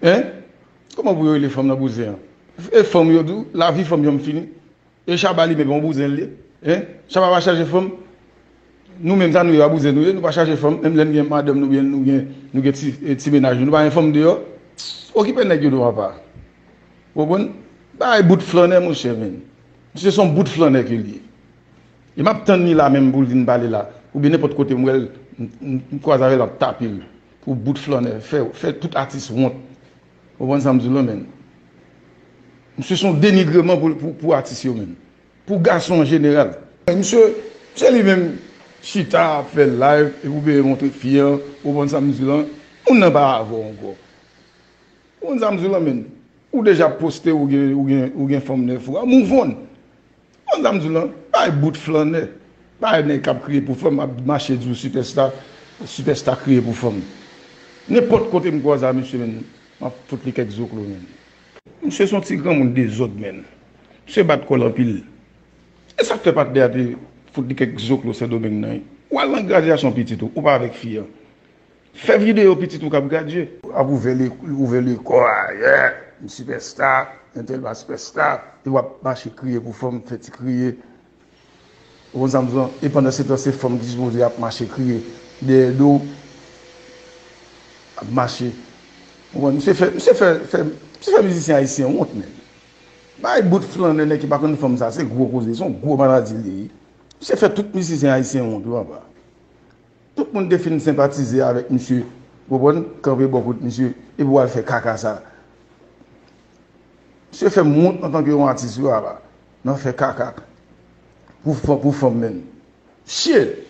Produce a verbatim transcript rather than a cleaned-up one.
Hein? Kòman pou yo rele fanm nan bouzen an? E fanm yo di w, lavi fanm yo m fini. E Shabba li menm yon bouzen l ye. Hein? Shabba pa chaje fanm. Nou menm sa nou ye a bouzen nou ye, nou pa chaje fanm. Menm lè n gen madanm nou byen nou gen, nou gen ti, e, ti mennaj nou, nou pa gen fanm deyò. Okipe nèg yo non papa. Ou konprann? Bay bout flannè monchè men. Misye se yon bout flannè ke l ye. E m ap tann li la menm pou l vin pale la. Oubyen nenpòt kote m wè l, m, m, m kwaze avè l, m ap tape l. Pou bout flannè, fè, fè tout atis wont. Ou konprann sa m di w lan men? Misye se yon denigreman pou, pou, pou atis yo menm. Pou gason an jeneral. Misye, se li menm chita ap fè live epi w bezwen montre fi an, ou konprann sa m di w lan? Moun nan pa avè w ankò. Ou konn sa m di w lan men? Ou deja poste ou gen, ou gen, ou gen fanm nèf ou a, move on. Ou konn sa m di w lan? Bay bout flannè. Bay nèg k ap kriye pou fanm, ap mache di w sipèsta, sipèsta kriye pou fanm. Nenpòt kote m kwaze a misye men, m ap fout li kèk zoklo men. Misye se yon ti granmoun dezòd men. Misye bat kò l anpil. E sa k fè patnè a te fout li kèk zoklo Sendomeng nan? Ou al nan gradyasyon pitit ou, ou pa avèk fi an. Fè videyo pitit ou k ap gradye. Ap ouvè le, ouvè lekò a, yeah, m sipèsta, entèl pa sipèsta, e w ap mache kriye pou fanm, fè ti kriye. Ou konn sa m di w lan? E pandan se tan, se fanm ki sipoze ap mache kriye dèyè do w, ap mache. Ou konprann? Misye fè, misye fè, misye fè mizisyen ayisyen wont men. Bay bout flannè nèg ki pa konn fanm sa, se gwo koze, se yon gwo maladi li ye. Misye fè tout mizisyen ayisyen wont wi papa. Tout moun te fin senpatize avèk misye, ou konprann, kanpe bò kot misye, epi w al fè kaka sa. Misye fè m wont antanke yon atis wi papa, nan fè kaka pou fanm, pou fanm men. Shit!